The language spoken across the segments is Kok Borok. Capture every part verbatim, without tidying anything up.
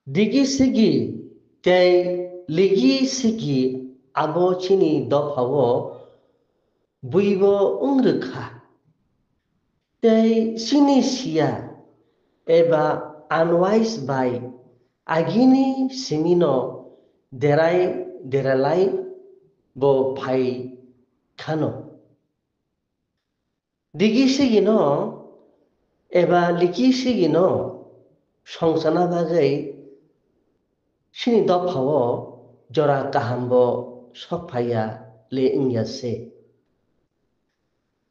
Digi sigi tei ligi sigi abo chini dophao buibo wng rwkha. Tei chini siya eba unwise bai agini simino derai deralai bo phai khano. Digi sigino eba liki sigino songchana bagwi chini dophao jora kahambo sokphaiya le wngya se.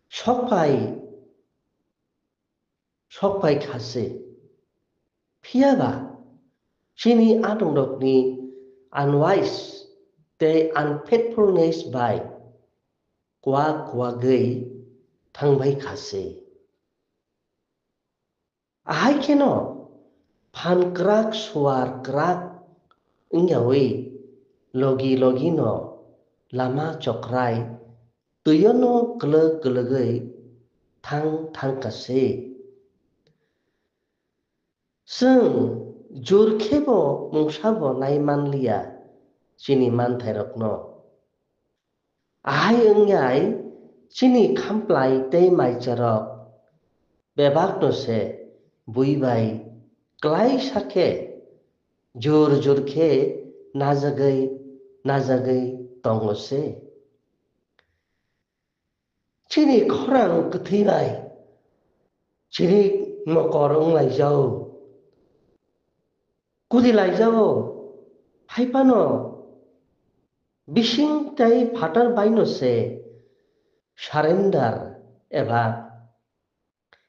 Sokphai, sokphai kha se. Phiyaba chini adongrokni unwise tei unfaithfulness bai kwak kwagwi thangbai kha se. Ahai kheno phan kwrak suar kwrak wngyawi logi logino lama chokrai twiono kwlwk kwlwgwi thang thangkha se. Chwng jur khebo mungsabo nai manliya chini manthairokno. Ahai wngyai chini khamplai tei maicharok bebakno se bui bai klaisa khe jur jur khe najagwi najagwi tongo se. Chini khorang kwthwi bai chini mokor wng laijao, kudi laijao, hai phano bising tei phatar baino se surrender eba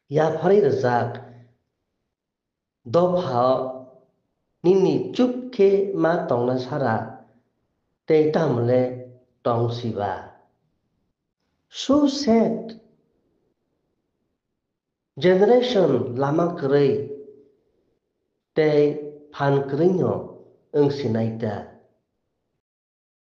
yapharwi rwjak. Dopha nini chup khe ma tongna sara tei tamle tong siba. So sad. Generation lama kwrwi tei phan kwrwino wng sinai ta.